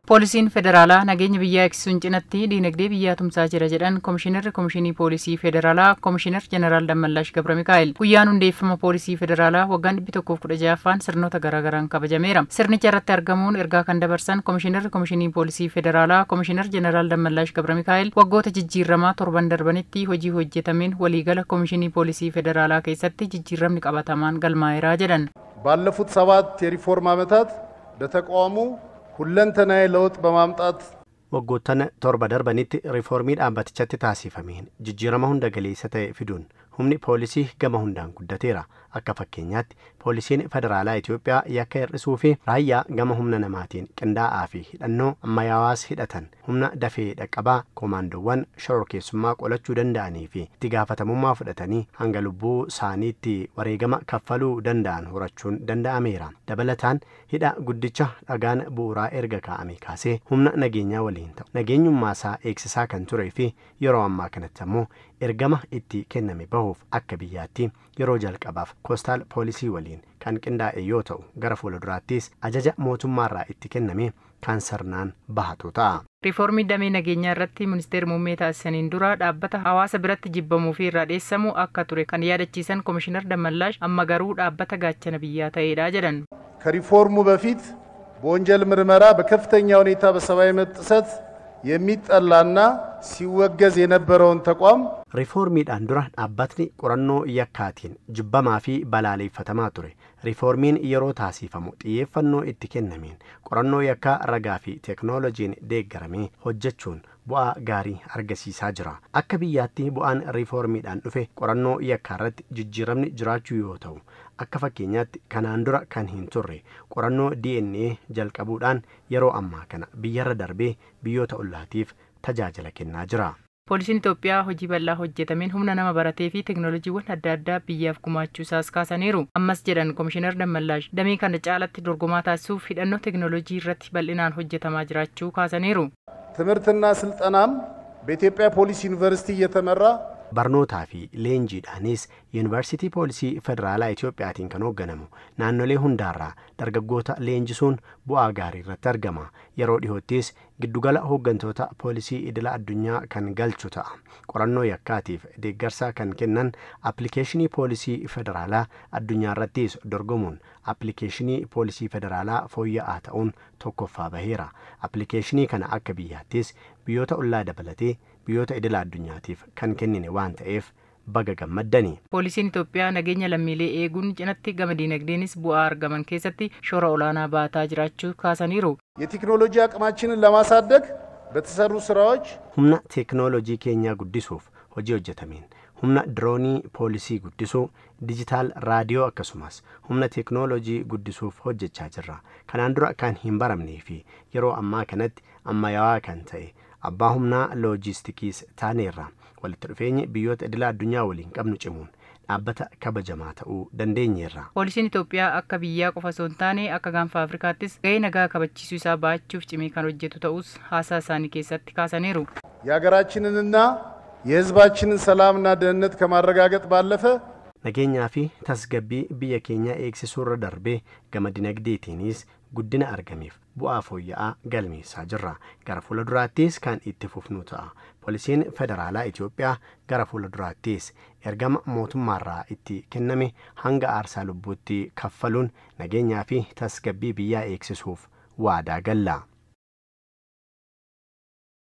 Poolisiin federaalaa nageenya biyyaa eegsisuun cinatti diinagdee biyyaa tumsaa jira jedhan Komishinarri Komishinii Poolisii Federaalaa Komishinar Jeneraal Dammallaash Gabra Mikaa'el. Guyyaan hundeeffama Poolisii Federaalaa waggaan 116ffaan sirnoota garaagaraan kabajameera. Sirnicha irratti argamuun ergaa kan dabarsan Komishinarri Komishinii Poolisii Federaalaa Komishinar Jeneraal Dammallaash Gabra Mikaa'el waggoota jijjiiramaa torban darbanitti hojii hojjetameen waliigala Komishinii Poolisii Federaalaa keessatti jijjiiramni qabatamaan galmaa'eera jedhan. ባለፉት 7 የሪፎርም ዓመታት በተቋሙ ሁለንተናዊ ለውጥ በማምጣት Waggoottan 7 darbanitti riifoormii dhaabbatichatti taasifameen jijjiirama hunda galeessa ta'e fiduun humni poolisii gama hundaan guddateera. Akka fakkeenyaatti poolisiin federaalaa Itoophiyaa yakka hir'isuu fi raayyaa gama humna namaatiin qindaa'aa fi hidhannoo ammayyawaas hidhatan humna dafee dhaqqabaa koomaandoowwan shororkeessummaa qolachuu danda'anii fi itti gaafatamummaa fudhatanii hanga lubbuu isaaniitti wareegama kaffaluu danda'an horachuun danda'ameera. Dabalataan hidha guddicha dhagaan bu'uuraa erga kaa'ame kaasee humna nageenyaa waliin ta'u nageenyummaa isaa eegsisaa kan turee fi yeroo ammaa kanatti ammoo ergama itti kenname bahuuf akka biyyaatti yeroo jalqabaaf koostaal poolisii waliin kan qindaa'e yoo ta'u gara fuulduraattis ajaja mootummaarraa itti kenname kan sirnaan bahatu ta'a. Riifoormii damee nageenyaa irratti ministeerri muummee taasisaniin dura dhaabbata hawaasa biratti jibbamuu fi irraa dheessamu akka ture kan yaadachiisan Komishinar Dammallaash amma garuu dhaabbata gaachana biyyaa ta'eedha jedhan. ከሪፎርሙ በፊት በወንጀል ምርመራ በከፍተኛ ሁኔታ በሰብአዊ መብት ጥሰት የሚጠላና ሲወገዝ የነበረውን ተቋም Riifoormiidhaan dura dhaabbatni qorannoo yakkaatiin jibbamaa fi balaaleffatamaa ture. Riifoormiin yeroo taasifamu xiyyeeffannoo itti kennameen qorannoo yakkaa ragaa fi teeknooloojiin deeggaramee hojjechuun bu'aa gaarii argisiisaa jira. Akka biyyaatti bu'aan riifoormiidhaan dhufe qorannoo yakkaa irratti jijjiiramni jiraachuu yoo ta'u akka fakkeenyaatti kanaan dura kan hin turre qorannoo DNA jalqabuudhaan yeroo ammaa kana biyyarra darbee biyyoota ollaatiif tajaajila kennaa jira. Poolisiin Itoophiyaa hojii bal'aa hojjetameen humna nama baratee fi teeknooloojiiwwan adda addaa biyyaaf gumaachuu isaas kaasaniiru. Ammas jedhan Komishinar Dammallaash damee kana caalatti dorgomaa taasisuuf hidhannoo teeknooloojii irratti bal'inaan hojjetamaa jiraachuu kaasaniiru. ትምህርትና ስልጠናም በኢትዮጵያ ፖሊስ ዩኒቨርሲቲ እየተመራ Barnootaa fi leenjiidhaanis Yuunivarsiitii Poolisii Federaalaa Itoophiyaatiin kan hoogganamu naannolee hundaarraa dargaggoota leenjisuun bu'aa gaarii irratti argama. Yeroo dhiyoottis giddugala hooggantoota poolisii idila addunyaa kan galchu ta'a. Qorannoo yakkaatiif deeggarsa kan kennan appilikeeshinii poolisii federaalaa addunyaa irrattis dorgomuun appilikeeshinii poolisii federaalaa fooyya'aa ta'uun tokkoffaa baheera. Appilikeeshinii kana akka biyyaattis biyyoota ollaa dabalatee biyyoota idila addunyaatiif kan kennine waan ta'eef baga gammaddani. Poolisiin Itoophiyaa nageenya lammiilee eeguun cinatti gama diinagdeenis bu'aa argaman keessatti shoora olaanaa baataa jiraachuu kaasaniiru. የቴክኖሎጂ አቅማችንን ለማሳደግ በተሰሩ ስራዎች Humna teeknooloojii keenyaa guddisuuf hojii hojjetameen humna diroonii poolisii guddisuu, dijitaal raadiyoo akkasumas humna teeknooloojii guddisuuf hojjechaa jirra. Kanaan dura kan hin baramnee fi yeroo ammaa kanatti ammayyaawaa kan ta'e abbaa humnaa loojistikiis taaneerra. Walitti dhufeenyi biyyoota idila addunyaa waliin qabnu cimuun dhaabbata kabajamaa ta'uu dandeenyeerra. Poolisiin Itoophiyaa akka biyyaa qofa osoo hin taane akka gaanfa Afrikaattis gahee nagaa kabachiisuu isaa ba'achuuf cimee kan hojjetu ta'us haasaa isaanii keessatti kaasaniiru. የሀገራችንንና የሕዝባችንን ሰላምና ደህንነት ከማረጋገጥ ባለፈ Nageenyaa fi tasgabbii biyya keenyaa eegsisuurra darbee gama dinagdeetiinis guddina argameef bu'aa fooyya'aa galmeessaa jirra. Gara fuulduraattis kan itti fufnu ta'a. Poolisiin federaalaa Itoophiyaa gara fuulduraattis ergama mootummaarraa itti kenname hanga aarsaa lubbuutti kaffaluun nageenyaa fi tasgabbii biyyaa eegsisuuf waadaa galla.